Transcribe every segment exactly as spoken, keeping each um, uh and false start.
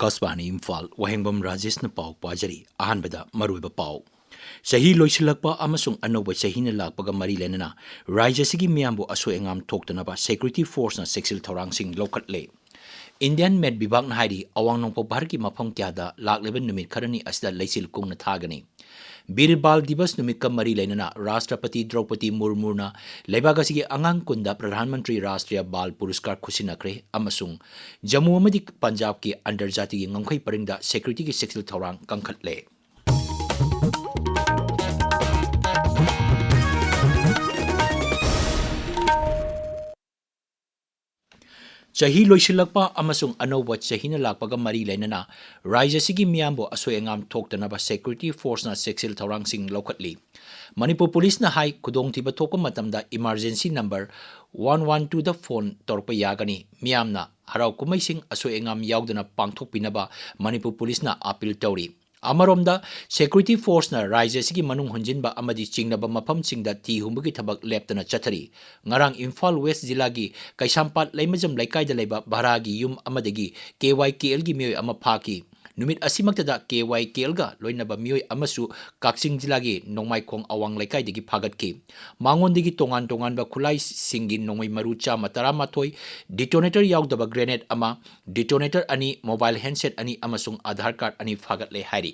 ꯑꯀꯥꯁꯕꯥꯅꯤ ꯏꯝꯐꯥꯜ, ꯋꯥꯍꯦꯡꯕꯝ ꯔꯥꯖꯦꯁꯅ ꯄꯥꯎ ꯄꯥꯖꯔꯤ꯫ ꯑꯍꯥꯟꯕꯗ ꯃꯔꯨꯑꯣꯏꯕ ꯄꯥꯎ꯫ ꯆꯍꯤ ꯂꯣꯏꯁꯤꯜꯂꯛꯄ ꯑꯃꯁꯨꯡ ꯑꯅꯧꯕ ꯆꯍꯤꯅ ꯂꯥꯛꯄꯒ ꯃꯔꯤ ꯂꯩꯅꯅ ꯔꯥꯖ꯭ꯌ ꯑꯁꯤꯒꯤ ꯃꯤꯌꯥꯝꯕꯨ ꯑꯁꯣꯏ ꯑꯉꯥꯝ ꯊꯣꯛꯇꯅꯕ security forceꯅ ꯆꯦꯛꯁꯤꯜ ꯊꯧꯔꯥꯡꯁꯤꯡ ꯂꯧꯈꯠꯂꯦ꯫ Indian Met ꯕꯤꯚꯥꯒꯅ ꯍꯥꯏꯔꯤ, ꯑꯋꯥꯡ ꯅꯣꯡꯄꯣꯛ ꯚꯥꯔꯠꯀꯤ ꯃꯐꯝ ꯀꯌꯥꯗ ꯂꯥꯛꯂꯤꯕ ꯅꯨꯃꯤꯠ ꯈꯔꯅꯤ ꯑꯁꯤꯗ ꯂꯩꯆꯤꯜ ꯀꯨꯡꯅ ꯊꯥꯒꯅꯤ꯫ ꯕꯤꯔ ꯕꯥꯜ ꯗꯤꯕꯁ ꯅꯨꯃꯤꯠꯀ ꯃꯔꯤ ꯂꯩꯅꯅ ꯔꯥꯁꯇ꯭ꯔꯄꯇꯤ ꯗ꯭ꯔꯧꯄꯗꯤ ꯃꯨꯔꯃꯨꯅ ꯂꯩꯕꯥꯛ ꯑꯁꯤꯒꯤ ꯑꯉꯥꯡ ꯀꯨꯟꯗ ꯄ꯭ꯔꯙꯥꯟ ꯃꯟꯇ꯭ꯔꯤ ꯔꯥꯁꯇ꯭ꯔꯤꯌ ꯕꯥꯜ ꯄꯨꯔꯁꯀꯥꯔ ꯈꯨꯠꯁꯤꯟꯅꯈ꯭ꯔꯦ ꯑꯃꯁꯨꯡ ꯖꯝꯃꯨ ꯑꯃꯗꯤ ꯄꯟꯖꯥꯕꯀꯤ ꯑꯟꯇꯔꯖꯥꯇꯤꯒꯤ ꯉꯝꯈꯩ ꯄꯔꯤꯡꯗ securityꯒꯤ ꯆꯦꯛꯁꯤꯜ ꯊꯧꯔꯥꯡ ꯀꯟꯈꯠꯂꯦ꯫ ꯆꯍꯤ ꯂꯣꯏꯁꯤꯜꯂꯛꯄ ꯑꯃꯁꯨꯡ ꯑꯅꯧꯕ ꯆꯍꯤꯅ ꯂꯥꯛꯄꯒ ꯃꯔꯤ ꯂꯩꯅꯅ ꯔꯥꯖ꯭ꯌ ꯑꯁꯤꯒꯤ ꯃꯤꯌꯥꯝꯕꯨ ꯑꯁꯣꯏ ꯑꯉꯥꯝ ꯊꯣꯛꯇꯅꯕ security forceꯅ ꯆꯦꯛꯁꯤꯜ ꯊꯧꯔꯥꯡꯁꯤꯡ ꯂꯧꯈꯠꯂꯤ꯫ ꯃꯅꯤꯄꯨꯔ ꯄꯨꯂꯤꯁꯅ ꯍꯥꯏ, ꯈꯨꯗꯣꯡꯊꯤꯕ ꯊꯣꯛꯄ ꯃꯇꯝꯗ emergency number one one twoꯗ phone ꯇꯧꯔꯛꯄ ꯌꯥꯒꯅꯤ꯫ ꯃꯤꯌꯥꯝꯅ ꯍꯔꯥꯎ ꯀꯨꯝꯍꯩꯁꯤꯡ ꯑꯁꯣꯏ ꯑꯉꯥꯝ ꯌꯥꯎꯗꯅ ꯄꯥꯡꯊꯣꯛꯄꯤꯅꯕ ꯃꯅꯤꯄꯨꯔ ꯄꯨꯂꯤꯁꯅ appeal ꯇꯧꯔꯤ꯫ ꯑꯃꯔꯣꯝꯗ, security forceꯅ ꯔꯥꯖ꯭ꯌ ꯑꯁꯤꯒꯤ ꯃꯅꯨꯡ ꯍꯨꯟꯖꯤꯟꯕ ꯑꯃꯗꯤ ꯆꯤꯡꯅꯕ ꯃꯐꯝꯁꯤꯡꯗ ꯊꯤ ꯍꯨꯝꯕꯒꯤ ꯊꯕꯛ ꯂꯦꯞꯇꯅ ꯆꯠꯊꯔꯤ꯫ ꯉꯔꯥꯡ ꯏꯝꯐꯥꯜ ꯋꯦꯁ ꯖꯤꯂꯥꯒꯤ ꯀꯩꯁꯥꯝꯄꯥꯠ ꯂꯩꯃꯖꯝ ꯂꯩꯀꯥꯏꯗ ꯂꯩꯕ ꯚꯔꯥꯒꯤ ꯌꯨꯝ ꯑꯃꯗꯒꯤ KYKLꯒꯤ ꯃꯤꯑꯣꯏ ꯑꯃ ꯐꯥꯈꯤ꯫ ꯅꯨꯃꯤꯠ ꯑꯁꯤꯃꯛꯇꯗ KYKLꯒ ꯂꯣꯏꯅꯕ ꯃꯤꯑꯣꯏ ꯑꯃꯁꯨ ꯀꯛꯆꯤꯡ ꯖꯤꯂꯥꯒꯤ ꯅꯣꯡꯃꯥꯏꯈꯣꯡ ꯑꯋꯥꯡ ꯂꯩꯀꯥꯏꯗꯒꯤ ꯐꯥꯒꯠꯈꯤ꯫ ꯃꯉꯣꯟꯗꯒꯤ ꯇꯣꯉꯥꯟ ꯇꯣꯉꯥꯟꯕ ꯈꯨꯠꯂꯥꯏꯁꯤꯡꯒꯤ ꯅꯣꯡꯃꯩ ꯃꯔꯨ ꯆꯥꯝꯃ ꯇꯔꯥꯃꯥꯊꯣꯏ, detonator ꯌꯥꯎꯗꯕ grenade ꯑꯃ, detonator ꯑꯅꯤ, mobile handset ꯑꯅꯤ ꯑꯃꯁꯨꯡ ꯑꯥꯙꯥꯔ ꯀꯥꯔꯗ ꯑꯅꯤ ꯐꯥꯒꯠꯂꯦ ꯍꯥꯏꯔꯤ꯫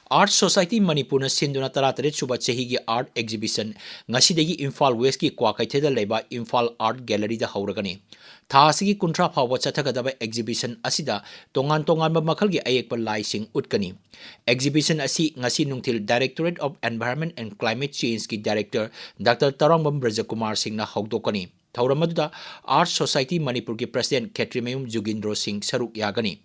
Art Society ꯃꯅꯤꯄꯨꯔꯅ ꯁꯤꯟꯗꯨꯅ ꯇꯔꯥꯇꯔꯦꯠ ꯁꯨꯕ ꯆꯍꯤꯒꯤ art exhibition ꯉꯁꯤꯗꯒꯤ ꯏꯝꯐꯥꯜ ꯋꯦꯁꯀꯤ ꯀ꯭ꯋꯥꯀꯩꯊꯦꯜꯗ ꯂꯩꯕ ꯏꯝꯐꯥꯜ Art Galleryꯗ ꯍꯧꯔꯒꯅꯤ꯫ ꯊꯥ ꯑꯁꯤꯒꯤ ꯀꯨꯟꯊ꯭ꯔꯥ ꯐꯥꯎꯕ ꯆꯠꯊꯒꯗꯕ exhibition ꯑꯁꯤꯗ ꯇꯣꯉꯥꯟ ꯇꯣꯉꯥꯟꯕ ꯃꯈꯜꯒꯤ ꯑꯌꯦꯛꯄ ꯂꯥꯏꯁꯤꯡ ꯎꯠꯀꯅꯤ꯫ Exhibition ꯑꯁꯤ ꯉꯁꯤ ꯅꯨꯡꯊꯤꯜ Directorate of Environment and Climate Changeꯀꯤ director ꯗꯥꯛꯇꯔ ꯇꯔꯥꯡꯕꯝ ꯕ꯭ꯔꯖꯀꯨꯃꯥꯔ ꯁꯤꯡꯅ ꯍꯧꯗꯣꯛꯀꯅꯤ꯫ ꯊꯧꯔꯝ ꯑꯗꯨꯗ Art Society ꯃꯅꯤꯄꯨꯔꯒꯤ president ꯈꯦꯇ꯭ꯔꯤꯃꯌꯨꯝ ꯖꯨꯒꯤꯟꯗ꯭ꯔꯣ ꯁꯤꯡ ꯁꯔꯨꯛ ꯌꯥꯒꯅꯤ꯫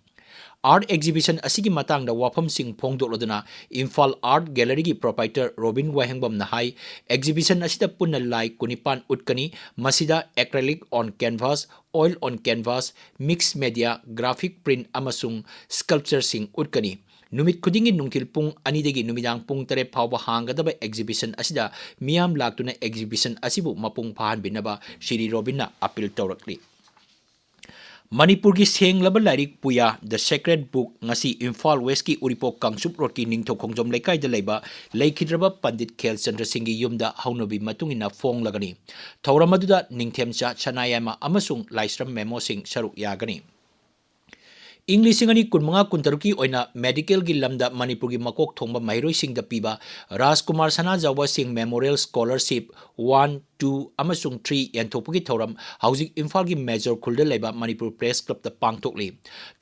Art exhibition ꯑꯁꯤꯒꯤ ꯃꯇꯥꯡꯗ ꯋꯥꯐꯝꯁꯤꯡ ꯐꯣꯡꯗꯣꯛꯂꯗꯨꯅ ꯏꯝꯐꯥꯜ Art Galleryꯒꯤ proprietor ꯔꯣꯕꯤꯟ ꯋꯥꯍꯦꯡꯕꯝꯅ ꯍꯥꯏ, exhibition ꯑꯁꯤꯗ ꯄꯨꯟꯅ ꯂꯥꯏ ꯀꯨꯟꯅꯤꯄꯥꯟ ꯎꯠꯀꯅꯤ꯫ ꯃꯁꯤꯗ acrylic on canvas, oil on canvas, mix media, graphic print ꯑꯃꯁꯨꯡ sculptureꯁꯤꯡ ꯎꯠꯀꯅꯤ꯫ ꯅꯨꯃꯤꯠ ꯈꯨꯗꯤꯡꯒꯤ ꯅꯨꯡꯊꯤꯜ ꯄꯨꯡ ꯑꯅꯤꯗꯒꯤ ꯅꯨꯃꯤꯗꯥꯡ ꯄꯨꯡ ꯇꯔꯦꯠ ꯐꯥꯎꯕ ꯍꯥꯡꯒꯗꯕ exhibition ꯑꯁꯤꯗ ꯃꯤꯌꯥꯝ ꯂꯥꯛꯇꯨꯅ exhibition ꯑꯁꯤꯕꯨ ꯃꯄꯨꯡ ꯐꯥꯍꯟꯕꯤꯅꯕ ꯁꯤꯔꯤ ꯔꯣꯕꯤꯟꯅ appeal ꯇꯧꯔꯛꯂꯤ꯫ ꯃꯅꯤꯄꯨꯔꯒꯤ ꯁꯦꯡꯂꯕ ꯂꯥꯏꯔꯤꯛ ꯄꯨꯌꯥ, The Sacred Book, ꯉꯁꯤ ꯏꯝꯐꯥꯜ ꯋꯦꯁꯀꯤ ꯎꯔꯤꯄꯣꯛ ꯀꯥꯡꯆꯨꯞ ꯔꯣꯗꯀꯤ ꯅꯤꯡꯊꯧ ꯈꯣꯡꯖꯣꯝ ꯂꯩꯀꯥꯏꯗ ꯂꯩꯕ ꯂꯩꯈꯤꯗ꯭ꯔꯕ ꯄꯟꯗꯤꯠ ꯈꯦꯜꯆꯟꯗ꯭ꯔ ꯁꯤꯡꯒꯤ ꯌꯨꯝꯗ ꯍꯧꯅꯕꯤ ꯃꯇꯨꯡ ꯏꯟꯅ ꯐꯣꯡꯂꯒꯅꯤ꯫ ꯊꯧꯔꯝ ꯑꯗꯨꯗ ꯅꯤꯡꯊꯦꯝꯆꯥ ꯁꯅꯥꯌꯥꯏꯃ ꯑꯃꯁꯨꯡ ꯂꯥꯏꯁ꯭ꯔꯝ ꯃꯦꯃꯣꯁꯤꯡ ꯁꯔꯨꯛ ꯌꯥꯒꯅꯤ꯫ ꯏꯪ ꯂꯤꯁꯤꯡ ꯑꯅꯤ ꯀꯨꯟꯃꯉꯥ ꯀꯨꯟꯇꯔꯨꯛꯀꯤ ꯑꯣꯏꯅ ꯃꯦꯗꯤꯀꯦꯜꯒꯤ ꯂꯝꯗ ꯃꯅꯤꯄꯨꯔꯒꯤ ꯃꯀꯣꯛ ꯊꯣꯡꯕ ꯃꯍꯩꯔꯣꯏꯁꯤꯡꯗ ꯄꯤꯕ ꯔꯥꯖꯀꯨꯃꯥꯔ ꯁꯅꯥꯖꯥꯎꯕ ꯁꯤꯡ ꯃꯦꯃꯣꯔꯤꯌꯦꯜ ꯁ꯭ꯀꯣꯂꯔꯁꯤꯞ ꯋꯥꯟ, ꯇꯨ ꯑꯃꯁꯨꯡ ꯊ꯭ꯔꯤ ꯌꯦꯟꯊꯣꯛꯄꯒꯤ ꯊꯧꯔꯝ ꯍꯧꯖꯤꯛ ꯏꯝꯐꯥꯜꯒꯤ ꯃꯦꯖꯣꯔ ꯈꯨꯜꯗ ꯂꯩꯕ ꯃꯅꯤꯄꯨꯔ ꯄ꯭ꯔꯦꯁ ꯀ꯭ꯂꯕꯇ ꯄꯥꯡꯊꯣꯛꯂꯤ꯫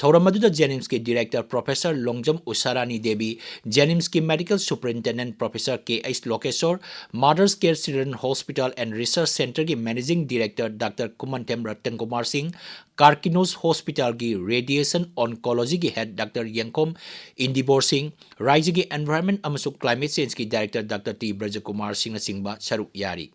ꯊꯧꯔꯝ ꯑꯗꯨꯗ ꯖꯦꯅꯤꯝꯁꯀꯤ ꯗꯤꯔꯦꯛꯇꯔ ꯄ꯭ꯔꯣꯐꯦꯁꯔ ꯂꯣꯡꯖꯝ ꯎꯁꯥꯔꯥꯅꯤ ꯗꯦꯕꯤ, ꯖꯦꯅꯤꯝꯁꯀꯤ medical superintendent professor K H Lokeshwor, mother's care children hospital and research ꯁꯦꯟꯇꯔꯒꯤ managing director doctor Kumanthem Ratan Kumar Singh, Karkinos ꯍꯣꯁꯄꯤꯇꯥꯜꯒꯤ ꯔꯦꯗꯤꯌꯦꯁꯟ ꯑꯣꯟꯀꯣꯂꯣꯖꯤꯒꯤ ꯍꯦꯗ ꯗꯥꯛꯇꯔ ꯌꯦꯡꯈꯣꯝ ꯏꯟꯗꯤꯕꯣꯔ ꯁꯤꯡ, ꯔꯥꯏꯖ꯭ꯌꯒꯤ ꯑꯦꯟꯚꯥꯏꯔꯟꯃꯦꯟꯠ ꯑꯃꯁꯨꯡ ꯀ꯭ꯂꯥꯏꯃꯦꯠ ꯆꯦꯟꯖꯀꯤ ꯗꯥꯏꯔꯦꯛꯇꯔ ꯗꯥꯛꯇꯔ ꯇꯤ ꯕ꯭ꯔꯖꯀꯨꯃꯥꯔ ꯁꯤꯡꯅꯆꯤꯡꯕ ꯁꯔꯨꯛ ꯌꯥꯔꯤ꯫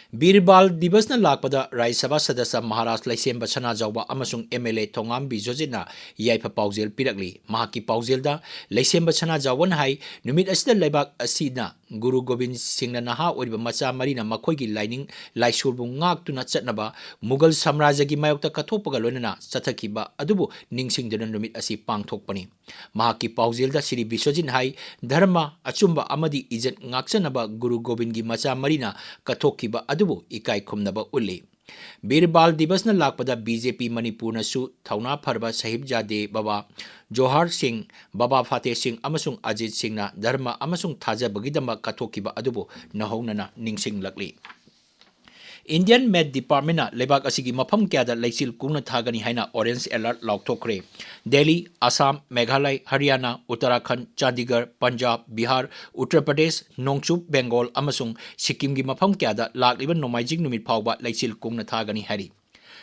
ꯕꯤꯔ ꯕꯥꯜ ꯗꯤꯕꯁꯅ ꯂꯥꯛꯄꯗ ꯔꯥꯖ꯭ꯌ ꯁꯚꯥ ꯁꯗꯁ꯭ꯌ ꯃꯍꯥꯔꯥꯖ ꯂꯩꯁꯦꯝꯕ ꯁꯅꯥꯖꯥꯎꯕ ꯑꯃꯁꯨꯡ ꯑꯦꯝ ꯑꯦꯜ ꯑꯦ ꯊꯣꯉꯥꯝ ꯕꯤꯁ꯭ꯋꯖꯤꯠꯅ ꯌꯥꯏꯐ ꯄꯥꯎꯖꯦꯜ ꯄꯤꯔꯛꯂꯤ꯫ ꯃꯍꯥꯛꯀꯤ ꯄꯥꯎꯖꯦꯜꯗ ꯂꯩꯁꯦꯝꯕ ꯁꯅꯥꯖꯥꯎꯕꯅ ꯍꯥꯏ, ꯅꯨꯃꯤꯠ ꯑꯁꯤꯗ ꯂꯩꯕꯥꯛ ꯑꯁꯤꯅ ꯒꯨꯔꯨ ꯒꯣꯕꯤꯟ ꯁꯤꯡꯅ ꯅꯍꯥ ꯑꯣꯏꯔꯤꯕ ꯃꯆꯥ ꯃꯔꯤꯅ ꯃꯈꯣꯏꯒꯤ ꯂꯥꯏꯅꯤꯡ ꯂꯥꯏꯁꯣꯜꯕꯨ ꯉꯥꯛꯇꯨꯅ ꯆꯠꯅꯕ ꯃꯨꯒꯜ ꯁꯥꯝꯔꯥꯖ꯭ꯌꯒꯤ ꯃꯥꯌꯣꯛꯇ ꯀꯠꯊꯣꯛꯄꯒ ꯂꯣꯏꯅꯅ ꯆꯠꯊꯈꯤꯕ ꯑꯗꯨꯕꯨ ꯅꯤꯡꯁꯤꯡꯗꯨꯅ ꯅꯨꯃꯤꯠ ꯑꯁꯤ ꯄꯥꯡꯊꯣꯛꯄꯅꯤ꯫ ꯃꯍꯥꯛꯀꯤ ꯄꯥꯎꯖꯦꯜꯗ ꯁ꯭ꯔꯤ ꯕꯤꯁ꯭ꯋꯖꯤꯠ ꯍꯥꯏ, ꯙꯔꯃ, ꯑꯆꯨꯝꯕ ꯑꯃꯗꯤ ꯏꯖꯠ ꯉꯥꯛꯆꯅꯕ ꯒꯨꯔꯨ ꯒꯣꯕꯤꯟꯒꯤ ꯃꯆꯥ ꯃꯔꯤꯅ ꯀꯠꯊꯣꯛꯈꯤꯕ ꯑꯗꯨꯕꯨ ꯏꯀꯥꯏ ꯈꯨꯝꯅꯕ ꯎꯠꯂꯤ꯫ ꯕꯤꯔ ꯕꯥꯜ ꯗꯤꯕꯁꯅ ꯂꯥꯛꯄꯗ ꯕꯤ ꯖꯦ ꯄꯤ ꯃꯅꯤꯄꯨꯔꯅꯁꯨ ꯊꯧꯅꯥ ꯐꯔꯕ ꯁꯥꯍꯤꯕꯖꯥꯗꯦ ꯕꯕꯥ ꯖꯣꯍꯥꯔ ꯁꯤꯡ, ꯕꯕꯥ ꯐꯇꯦꯍ ꯁꯤꯡ ꯑꯃꯁꯨꯡ ꯑꯖꯤꯠ ꯁꯤꯡꯅ ꯙꯔꯃ ꯑꯃꯁꯨꯡ ꯊꯥꯖꯕꯒꯤꯗꯃꯛ ꯀꯠꯊꯣꯛꯈꯤꯕ ꯑꯗꯨꯕꯨ ꯅꯧꯍꯧꯅꯅ ꯅꯤꯡꯁꯤꯡꯂꯛꯂꯤ꯫ ꯏꯟꯗꯤꯌꯟ ꯃꯦꯠ ꯗꯤꯄꯥꯔꯠꯃꯦꯟꯠꯅ ꯂꯩꯕꯥꯛ ꯑꯁꯤꯒꯤ ꯃꯐꯝ ꯀꯌꯥꯗ ꯂꯩꯆꯤꯜ ꯀꯨꯡꯅ ꯊꯥꯒꯅꯤ ꯍꯥꯏꯅ ꯑꯣꯔꯦꯟꯖ ꯑꯦꯂꯔꯠ ꯂꯥꯎꯊꯣꯛꯈ꯭ꯔꯦ꯫ ꯗꯦꯜꯂꯤ, ꯑꯁꯥꯝ, ꯃꯦꯘꯥꯂꯌ, ꯍꯔꯤꯌꯥꯅꯥ, ꯎꯠꯇꯔꯥꯈꯟꯗ, ꯆꯥꯟꯗꯤꯒꯔ, ꯄꯟꯖꯥꯕ, ꯕꯤꯍꯥꯔ, ꯎꯠꯇꯔ ꯄ꯭ꯔꯗꯦꯁ, ꯅꯣꯡꯆꯨꯞ ꯕꯦꯡꯒꯣꯜ ꯑꯃꯁꯨꯡ ꯁꯤꯛꯀꯤꯝꯒꯤ ꯃꯐꯝ ꯀꯌꯥꯗ ꯂꯥꯛꯂꯤꯕ ꯅꯣꯡꯃꯥꯏꯖꯤꯡ ꯅꯨꯃꯤꯠ ꯐꯥꯎꯕ ꯂꯩꯆꯤꯜ ꯀꯨꯡꯅ ꯊꯥꯒꯅꯤ ꯍꯥꯏꯔꯤ꯫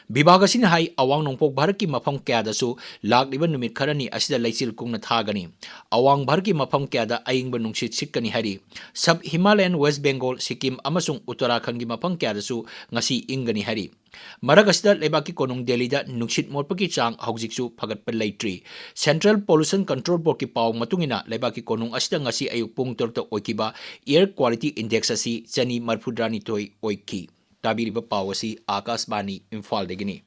ꯕꯤꯚꯥꯒ ꯑꯁꯤꯅ ꯍꯥꯏ, ꯑꯋꯥꯡ ꯅꯣꯡꯄꯣꯛ ꯚꯥꯔꯠꯀꯤ ꯃꯐꯝ ꯀꯌꯥꯗꯁꯨ ꯂꯥꯛꯂꯤꯕ ꯅꯨꯃꯤꯠ ꯈꯔꯅꯤ ꯑꯁꯤꯗ ꯂꯩꯆꯤꯜ ꯀꯨꯡꯅ ꯊꯥꯒꯅꯤ꯫ ꯑꯋꯥꯡ ꯚꯥꯔꯠꯀꯤ ꯃꯐꯝ ꯀꯌꯥꯗ ꯑꯏꯪꯕ ꯅꯨꯡꯁꯤꯠ ꯁꯤꯠꯀꯅꯤ ꯍꯥꯏꯔꯤ꯫ ꯁꯕ ꯍꯤꯃꯥꯂꯌꯟ ꯋꯦꯁ ꯕꯦꯡꯒꯣꯜ, ꯁꯤꯛꯀꯤꯝ ꯑꯃꯁꯨꯡ ꯎꯠꯇꯔꯥꯈꯟꯗꯒꯤ ꯃꯐꯝ ꯀꯌꯥꯗꯁꯨ ꯉꯁꯤ ꯏꯪꯒꯅꯤ ꯍꯥꯏꯔꯤ꯫ ꯃꯔꯛ ꯑꯁꯤꯗ ꯂꯩꯕꯥꯛꯀꯤ ꯀꯣꯅꯨꯡ ꯗꯦꯜꯂꯤꯗ ꯅꯨꯡꯁꯤꯠ ꯃꯣꯠꯄꯒꯤ ꯆꯥꯡ ꯍꯧꯖꯤꯛꯁꯨ ꯐꯒꯠꯄ ꯂꯩꯇ꯭ꯔꯤ꯫ Central Pollution Control Boardꯀꯤ ꯄꯥꯎ ꯃꯇꯨꯡ ꯏꯟꯅ ꯂꯩꯕꯥꯛꯀꯤ ꯀꯣꯅꯨꯡ ꯑꯁꯤꯗ ꯉꯁꯤ ꯑꯌꯨꯛ ꯄꯨꯡ ꯇꯔꯨꯛꯇ ꯑꯣꯏꯈꯤꯕ Air Quality Index ꯑꯁꯤ ꯆꯅꯤ ꯃꯔꯤꯐꯨꯇꯔꯥꯅꯤꯊꯣꯏ ꯑꯣꯏꯈꯤ꯫ ꯇꯥꯕꯤꯔꯤꯕ ꯄꯥꯎ ꯑꯁꯤ ꯑꯥꯀꯥꯁꯕꯥꯅꯤ ꯏꯝꯐꯥꯜꯗꯒꯤꯅꯤ꯫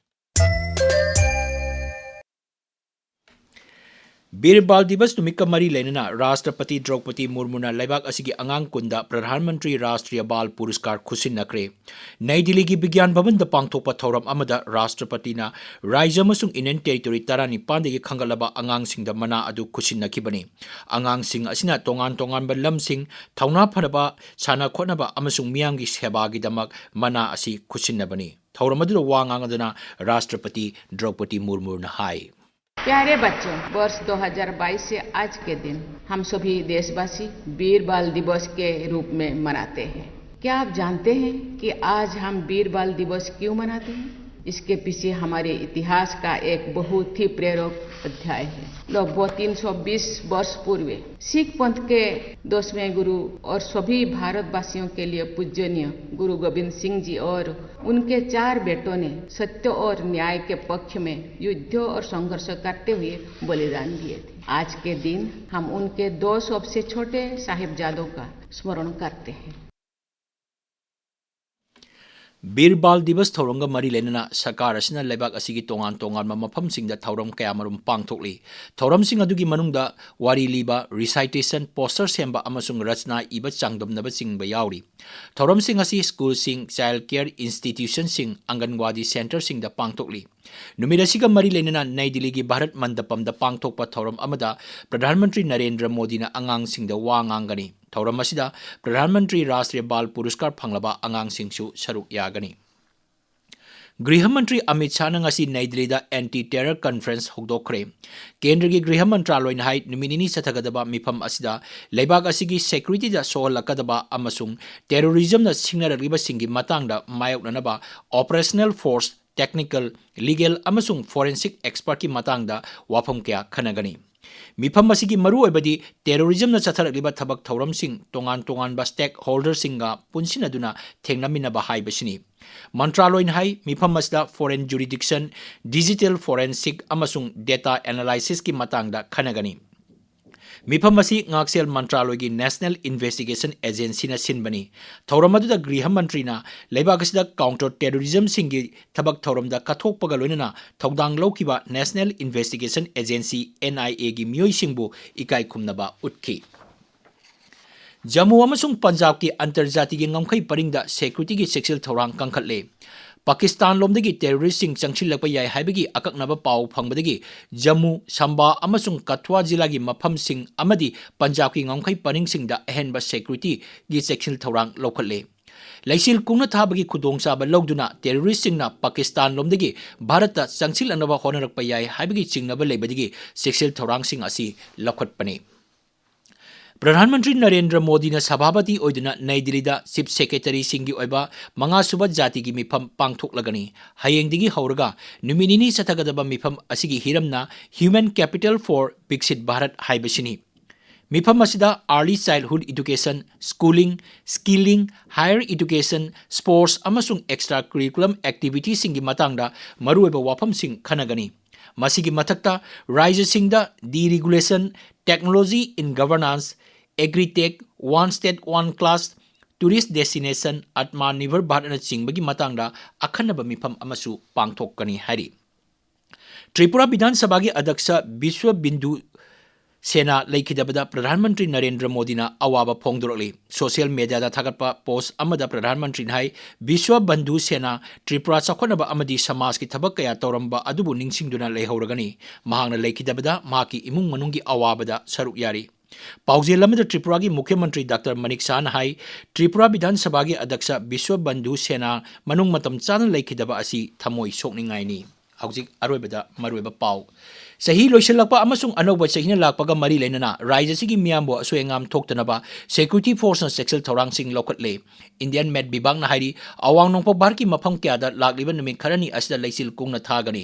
ꯕꯤꯔ ꯕꯥꯜ ꯗꯤꯕꯁ ꯅꯨꯃꯤꯠꯀ ꯃꯔꯤ ꯂꯩꯅꯅ ꯔꯥꯁꯇ꯭ꯔꯄꯇꯤ ꯗ꯭ꯔꯧꯄꯗꯤ ꯃꯨꯔꯃꯨꯅ ꯂꯩꯕꯥꯛ ꯑꯁꯤꯒꯤ ꯑꯉꯥꯡ ꯀꯨꯟꯗ ꯄ꯭ꯔꯙꯥꯟ ꯃꯟꯇ꯭ꯔꯤ ꯔꯥꯁꯇ꯭ꯔꯤꯌ ꯕꯥꯜ ꯄꯨꯔꯁꯀꯥꯔ ꯈꯨꯠꯁꯤꯟꯅꯈ꯭ꯔꯦ꯫ ꯅꯩ ꯗꯤꯜꯂꯤꯒꯤ ꯕꯤꯒ꯭ꯌꯥꯟ ꯚꯕꯟꯗ ꯄꯥꯡꯊꯣꯛꯄ ꯊꯧꯔꯝ ꯑꯃꯗ ꯔꯥꯁꯇ꯭ꯔꯄꯇꯤꯅ ꯔꯥꯖ꯭ꯌ ꯑꯃꯁꯨꯡ ꯌꯨꯅꯤꯌꯟ ꯇꯦꯔꯤꯇꯣꯔꯤ ꯇꯔꯥꯅꯤꯄꯥꯟꯗꯒꯤ ꯈꯟꯒꯠꯂꯕ ꯑꯉꯥꯡꯁꯤꯡꯗ ꯃꯅꯥ ꯑꯗꯨ ꯈꯨꯠꯁꯤꯟꯅꯈꯤꯕꯅꯤ꯫ ꯑꯉꯥꯡꯁꯤꯡ ꯑꯁꯤꯅ ꯇꯣꯉꯥꯟ ꯇꯣꯉꯥꯟꯕ ꯂꯝꯁꯤꯡ, ꯊꯧꯅꯥ ꯐꯅꯕ, ꯁꯥꯟꯅ ꯈꯣꯠꯅꯕ ꯑꯃꯁꯨꯡ ꯃꯤꯌꯥꯝꯒꯤ ꯁꯦꯕꯥꯒꯤꯗꯃꯛ ꯃꯅꯥ ꯑꯁꯤ ꯈꯨꯠꯁꯤꯟꯅꯕꯅꯤ꯫ ꯊꯧꯔꯝ ꯑꯗꯨꯗ ꯋꯥ ꯉꯥꯡꯗꯨꯅ ꯔꯥꯁꯇ꯭ꯔꯄꯇꯤ ꯗ꯭ꯔꯧꯄꯗꯤ ꯃꯨꯔꯃꯨꯅ ꯍꯥꯏ꯫ प्यारे बच्चों, वर्ष दो हज़ार बाईस से आज के दिन हम सभी देशवासी वीर बाल दिवस के रूप में मनाते हैं। क्या आप जानते हैं कि आज हम वीर बाल दिवस क्यों मनाते हैं? इसके पीछे हमारे इतिहास का एक बहुत ही प्रेरक अध्याय है। लगभग तीन सौ बीस वर्ष पूर्व सिख पंथ के दसवें गुरु और सभी भारतवासियों के लिए पूजनीय गुरु गोविंद सिंह जी और उनके चार बेटों ने सत्य और न्याय के पक्ष में युद्ध और संघर्ष करते हुए बलिदान दिए थे। आज के दिन हम उनके दो सबसे छोटे साहिबजादों का स्मरण करते हैं। ꯕꯤꯔ ꯕꯥꯜ ꯗꯤꯕꯁ ꯊꯧꯔꯝꯒ ꯃꯔꯤ ꯂꯩꯅꯅ ꯁꯔꯀꯥꯔ ꯑꯁꯤꯅ ꯂꯩꯕꯥꯛ ꯑꯁꯤꯒꯤ ꯇꯣꯉꯥꯟ ꯇꯣꯉꯥꯟꯕ ꯃꯐꯝꯁꯤꯡꯗ ꯊꯧꯔꯝ ꯀꯌꯥꯃꯔꯨꯝ ꯄꯥꯡꯊꯣꯛꯂꯤ꯫ ꯊꯧꯔꯝꯁꯤꯡ ꯑꯗꯨꯒꯤ ꯃꯅꯨꯡꯗ ꯋꯥꯔꯤ ꯂꯤꯕ, recitation, poster ꯁꯦꯝꯕ ꯑꯃꯁꯨꯡ ꯔꯆꯅꯥ ꯏꯕ ꯆꯥꯡꯗꯝꯅꯕꯆꯤꯡꯕ ꯌꯥꯎꯔꯤ꯫ ꯊꯧꯔꯝꯁꯤꯡ ꯑꯁꯤ ꯁ꯭ꯀꯨꯜꯁꯤꯡ, child care institutionꯁꯤꯡ, ꯑꯪꯒꯟꯋꯥꯗꯤ centreꯁꯤꯡꯗ ꯄꯥꯡꯊꯣꯛꯂꯤ꯫ ꯅꯨꯃꯤꯠ ꯑꯁꯤꯒ ꯃꯔꯤ ꯂꯩꯅꯅ ꯅꯩ ꯗꯤꯜꯂꯤꯒꯤ ꯚꯥꯔꯠ ꯃꯟꯗꯄꯝꯗ ꯄꯥꯡꯊꯣꯛꯄ ꯊꯧꯔꯝ ꯑꯃꯗ ꯄ꯭ꯔꯙꯥꯟ ꯃꯟꯇ꯭ꯔꯤ ꯅꯔꯦꯟꯗ꯭ꯔ ꯃꯣꯗꯤꯅ ꯑꯉꯥꯡꯁꯤꯡꯗ ꯋꯥ ꯉꯥꯡꯒꯅꯤ꯫ ꯊꯧꯔꯝ ꯑꯁꯤꯗ ꯄ꯭ꯔꯙꯥꯟ ꯃꯟꯇ꯭ꯔꯤ ꯔꯥꯁꯇ꯭ꯔꯤꯌ ꯕꯥꯜ ꯄꯨꯔꯁꯀꯥꯔ ꯐꯪꯂꯕ ꯑꯉꯥꯡꯁꯤꯡꯁꯨ ꯁꯔꯨꯛ ꯌꯥꯒꯅꯤ꯫ ꯒ꯭ꯔꯤꯍ ꯃꯟꯇ꯭ꯔꯤ ꯑꯃꯤꯠ ꯁꯥꯍꯅ ꯉꯁꯤ ꯅꯩ ꯗꯤꯜꯂꯤꯗ anti terror conference ꯍꯧꯗꯣꯛꯈ꯭ꯔꯦ꯫ ꯀꯦꯟꯗ꯭ꯔꯒꯤ ꯒ꯭ꯔꯤꯍ ꯃꯟꯇ꯭ꯔꯥꯂꯣꯏꯅ ꯍꯥꯏ, ꯅꯨꯃꯤꯠ ꯅꯤꯅꯤ ꯆꯠꯊꯒꯗꯕ ꯃꯤꯐꯝ ꯑꯁꯤꯗ ꯂꯩꯕꯥꯛ ꯑꯁꯤꯒꯤ securityꯗ ꯁꯣꯛꯍꯜꯂꯛꯀꯗꯕ ꯑꯃꯁꯨꯡ terrorismꯅ ꯁꯤꯡꯅꯔꯛꯂꯤꯕꯁꯤꯡꯒꯤ ꯃꯇꯥꯡꯗ ꯃꯥꯌꯣꯛꯅꯅꯕ operational force, technical, legal ꯑꯃꯁꯨꯡ forensic expertꯀꯤ ꯃꯇꯥꯡꯗ ꯋꯥꯐꯝ ꯀꯌꯥ ꯈꯟꯅꯒꯅꯤ꯫ ꯃꯤꯐꯝ ꯑꯁꯤꯒꯤ ꯃꯔꯨꯑꯣꯏꯕꯗꯤ terrorismꯅ ꯆꯠꯊꯔꯛꯂꯤꯕ ꯊꯕꯛ ꯊꯧꯔꯝꯁꯤꯡ ꯇꯣꯉꯥꯟ ꯇꯣꯉꯥꯟꯕ stakeholderꯁꯤꯡꯒ ꯄꯨꯟꯁꯤꯟꯅꯗꯨꯅ ꯊꯦꯡꯅꯃꯤꯟꯅꯕ ꯍꯥꯏꯕꯁꯤꯅꯤ꯫ ꯃꯟꯇ꯭ꯔꯥꯂꯣꯏꯅ ꯍꯥꯏ, ꯃꯤꯐꯝ ꯑꯁꯤꯗ foreign jurisdiction, digital forensic ꯑꯃꯁꯨꯡ data analysisꯀꯤ ꯃꯇꯥꯡꯗ ꯈꯟꯅꯒꯅꯤ꯫ ꯃꯤꯐꯝ ꯑꯁꯤ ꯉꯥꯛꯁꯦꯜ ꯃꯟꯇ꯭ꯔꯥꯂꯣꯏꯒꯤ National Investigation Agencyꯅ ꯁꯤꯟꯕꯅꯤ꯫ ꯊꯧꯔꯝ ꯑꯗꯨꯗ ꯒ꯭ꯔꯤꯍ ꯃꯟꯇ꯭ꯔꯤꯅ ꯂꯩꯕꯥꯛ ꯑꯁꯤꯗ counter terrorismꯁꯤꯡꯒꯤ ꯊꯕꯛ ꯊꯧꯔꯝꯗ ꯀꯠꯊꯣꯛꯄꯒ ꯂꯣꯏꯅꯅ ꯊꯧꯗꯥꯡ ꯂꯧꯈꯤꯕ National Investigation Agency, NIAꯒꯤ ꯃꯤꯑꯣꯏꯁꯤꯡꯕꯨ ꯏꯀꯥꯏ ꯈꯨꯝꯅꯕ ꯎꯠꯈꯤ꯫ ꯖꯝꯃꯨ ꯑꯃꯁꯨꯡ ꯄꯟꯖꯥꯕꯀꯤ ꯑꯟꯇꯔꯖꯥꯇꯤꯒꯤ ꯉꯝꯈꯩ ꯄꯔꯤꯡꯗ securityꯒꯤ ꯆꯦꯛꯁꯤꯜ ꯊꯧꯔꯥꯡ ꯀꯟꯈꯠꯂꯦ꯫ ꯄꯥꯀꯤꯁꯇꯥꯟ ꯂꯣꯝꯗꯒꯤ terroristꯁꯤꯡ ꯆꯪꯁꯤꯜꯂꯛꯄ ꯌꯥꯏ ꯍꯥꯏꯕꯒꯤ ꯑꯀꯛꯅꯕ ꯄꯥꯎ ꯐꯪꯕꯗꯒꯤ ꯖꯝꯃꯨ, ꯁꯝꯕꯥ ꯑꯃꯁꯨꯡ ꯀꯊꯨꯋꯥ ꯖꯤꯂꯥꯒꯤ ꯃꯐꯝꯁꯤꯡ ꯑꯃꯗꯤ ꯄꯟꯖꯥꯕꯀꯤ ꯉꯝꯈꯩ ꯄꯔꯤꯡꯁꯤꯡꯗ ꯑꯍꯦꯟꯕ securityꯒꯤ ꯆꯦꯛꯁꯤꯜ ꯊꯧꯔꯥꯡ ꯂꯧꯈꯠꯂꯦ꯫ ꯂꯩꯆꯤꯜ ꯀꯨꯡꯅ ꯊꯥꯕꯒꯤ ꯈꯨꯗꯣꯡꯆꯥꯕ ꯂꯧꯗꯨꯅ terroristꯁꯤꯡꯅ ꯄꯥꯀꯤꯁꯇꯥꯟ ꯂꯣꯝꯗꯒꯤ ꯚꯥꯔꯠꯇ ꯆꯪꯁꯤꯜꯂꯛꯅꯕ ꯍꯣꯠꯅꯔꯛꯄ ꯌꯥꯏ ꯍꯥꯏꯕꯒꯤ ꯆꯤꯡꯅꯕ ꯂꯩꯕꯗꯒꯤ ꯆꯦꯛꯁꯤꯜ ꯊꯧꯔꯥꯡꯁꯤꯡ ꯑꯁꯤ ꯂꯧꯈꯠꯄꯅꯤ꯫ ꯄ꯭ꯔꯙꯥꯟ ꯃꯟꯇ꯭ꯔꯤ ꯅꯔꯦꯟꯗ꯭ꯔ ꯃꯣꯗꯤꯅ ꯁꯚꯥꯄꯇꯤ ꯑꯣꯏꯗꯨꯅ ꯅꯩ ꯗꯤꯜꯂꯤꯗ Chief Secretaryꯁꯤꯡꯒꯤ ꯑꯣꯏꯕ ꯃꯉꯥꯁꯨꯕ ꯖꯥꯇꯤꯒꯤ ꯃꯤꯐꯝ ꯄꯥꯡꯊꯣꯛꯂꯒꯅꯤ꯫ ꯍꯌꯦꯡꯗꯒꯤ ꯍꯧꯔꯒ ꯅꯨꯃꯤꯠ ꯅꯤꯅꯤ ꯆꯠꯊꯒꯗꯕ ꯃꯤꯐꯝ ꯑꯁꯤꯒꯤ ꯍꯤꯔꯝꯅ Human Capital for Viksit Bharat ꯍꯥꯏꯕꯁꯤꯅꯤ꯫ ꯃꯤꯐꯝ ꯑꯁꯤꯗ early childhood education, schooling, skilling, higher education, sports ꯑꯃꯁꯨꯡ extra curriculum activityꯁꯤꯡꯒꯤ ꯃꯇꯥꯡꯗ ꯃꯔꯨꯑꯣꯏꯕ ꯋꯥꯐꯝꯁꯤꯡ ꯈꯟꯅꯒꯅꯤ꯫ ꯃꯁꯤꯒꯤ ꯃꯊꯛꯇ ꯔꯥꯖ꯭ꯌꯁꯤꯡꯗ deregulation, technology in governance, agri-tech, one state one class, tourist destination, Atmanirbhar Bharatꯅꯆꯤꯡꯕꯒꯤ ꯃꯇꯥꯡꯗ ꯑꯈꯟꯅꯕ ꯃꯤꯐꯝ ꯑꯃꯁꯨ ꯄꯥꯡꯊꯣꯛꯀꯅꯤ ꯍꯥꯏꯔꯤ꯫ ꯇ꯭ꯔꯤꯄꯨꯔꯥ ꯕꯤꯙꯥꯟ ꯁꯚꯥꯒꯤ ꯑꯗ꯭ꯌꯛꯁ ꯕꯤꯁ꯭ꯋ ꯕꯤꯟꯗꯨ ꯁꯦꯅꯥ ꯂꯩꯈꯤꯗꯕꯗ ꯄ꯭ꯔꯙꯥꯟ ꯃꯟꯇ꯭ꯔꯤ ꯅꯔꯦꯟꯗ꯭ꯔ ꯃꯣꯗꯤꯅ ꯑꯋꯥꯕ ꯐꯣꯡꯗꯣꯔꯛꯂꯤ꯫ Social mediaꯗ ꯊꯥꯒꯠꯄ post ꯑꯃꯗ ꯄ꯭ꯔꯙꯥꯟ ꯃꯟꯇ꯭ꯔꯤꯅ ꯍꯥꯏ, ꯕꯤꯁ꯭ꯋ ꯕꯟꯙꯨ ꯁꯦꯅꯥ ꯇ꯭ꯔꯤꯄꯨꯔꯥ ꯆꯥꯎꯈꯠꯅꯕ ꯑꯃꯗꯤ ꯁꯃꯥꯖꯀꯤ ꯊꯕꯛ ꯀꯌꯥ ꯇꯧꯔꯝꯕ ꯑꯗꯨꯕꯨ ꯅꯤꯡꯁꯤꯡꯗꯨꯅ ꯂꯩꯍꯧꯔꯒꯅꯤ꯫ ꯃꯍꯥꯛꯅ ꯂꯩꯈꯤꯗꯕꯗ ꯃꯍꯥꯛꯀꯤ ꯏꯃꯨꯡ ꯃꯅꯨꯡꯒꯤ ꯑꯋꯥꯕꯗ ꯁꯔꯨꯛ ꯌꯥꯔꯤ꯫ ꯄꯥꯎꯖꯦꯜ ꯑꯃꯗ ꯇ꯭ꯔꯤꯄꯨꯔꯥꯒꯤ ꯃꯨꯈ꯭ꯌ ꯃꯟꯇ꯭ꯔꯤ ꯗꯥꯛꯇꯔ ꯃꯅꯤꯛ ꯁꯍꯥꯅ ꯍꯥꯏ, ꯇ꯭ꯔꯤꯄꯨꯔꯥ ꯕꯤꯙꯥꯟ ꯁꯚꯥꯒꯤ ꯑꯗ꯭ꯌꯛꯁ ꯕꯤꯁ꯭ꯋ ꯕꯟꯙꯨ ꯁꯦꯅꯥ ꯃꯅꯨꯡ ꯃꯇꯝ ꯆꯥꯅ ꯂꯩꯈꯤꯗꯕ ꯑꯁꯤ ꯊꯃꯣꯏ ꯁꯣꯛꯅꯤꯡꯉꯥꯏꯅꯤ꯫ ꯍꯧꯖꯤꯛ ꯑꯔꯣꯏꯕꯗ ꯃꯔꯨꯑꯣꯏꯕ ꯄꯥꯎ꯫ ꯆꯍꯤ ꯂꯣꯏꯁꯤꯜꯂꯛꯄ ꯑꯃꯁꯨꯡ ꯑꯅꯧꯕ ꯆꯍꯤꯅ ꯂꯥꯛꯄꯒ ꯃꯔꯤ ꯂꯩꯅꯅ ꯔꯥꯖ꯭ꯌ ꯑꯁꯤꯒꯤ ꯃꯤꯌꯥꯝꯕꯨ ꯑꯁꯣꯏ ꯑꯉꯥꯝ ꯊꯣꯛꯇꯅꯕ security forceꯅ ꯆꯦꯛꯁꯤꯜ ꯊꯧꯔꯥꯡꯁꯤꯡ ꯂꯧꯈꯠꯂꯦ꯫ Indian Met ꯕꯤꯚꯥꯒꯅ ꯍꯥꯏꯔꯤ, ꯑꯋꯥꯡ ꯅꯣꯡꯄꯣꯛ ꯚꯥꯔꯠꯀꯤ ꯃꯐꯝ ꯀꯌꯥꯗ ꯂꯥꯛꯂꯤꯕ ꯅꯨꯃꯤꯠ ꯈꯔꯅꯤ ꯑꯁꯤꯗ ꯂꯩꯆꯤꯜ ꯀꯨꯡꯅ ꯊꯥꯒꯅꯤ꯫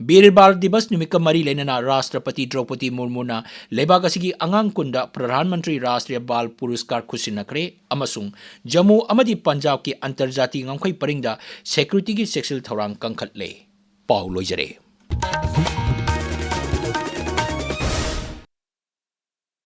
ꯕꯤꯔ ꯕꯥꯜ ꯗꯤꯕꯁ ꯅꯨꯃꯤꯠꯀ ꯃꯔꯤ ꯂꯩꯅꯅ ꯔꯥꯁꯇ꯭ꯔꯄꯇꯤ ꯗ꯭ꯔꯧꯄꯗꯤ ꯃꯨꯔꯃꯨꯅ ꯂꯩꯕꯥꯛ ꯑꯁꯤꯒꯤ ꯑꯉꯥꯡ ꯀꯨꯟꯗ ꯄ꯭ꯔꯙꯥꯟ ꯃꯟꯇ꯭ꯔꯤ ꯔꯥꯁꯇ꯭ꯔꯤꯌ ꯕꯥꯜ ꯄꯨꯔꯁꯀꯥꯔ ꯈꯨꯠꯁꯤꯟꯅꯈ꯭ꯔꯦ ꯑꯃꯁꯨꯡ ꯖꯝꯃꯨ ꯑꯃꯗꯤ ꯄꯟꯖꯥꯕꯀꯤ ꯑꯟꯇꯔꯖꯥꯇꯤ ꯉꯝꯈꯩ ꯄꯔꯤꯡꯗ securityꯒꯤ ꯆꯦꯛꯁꯤꯜ ꯊꯧꯔꯥꯡ ꯀꯟꯈꯠꯂꯦ꯫ ꯄꯥꯎ ꯂꯣꯏꯖꯔꯦ꯫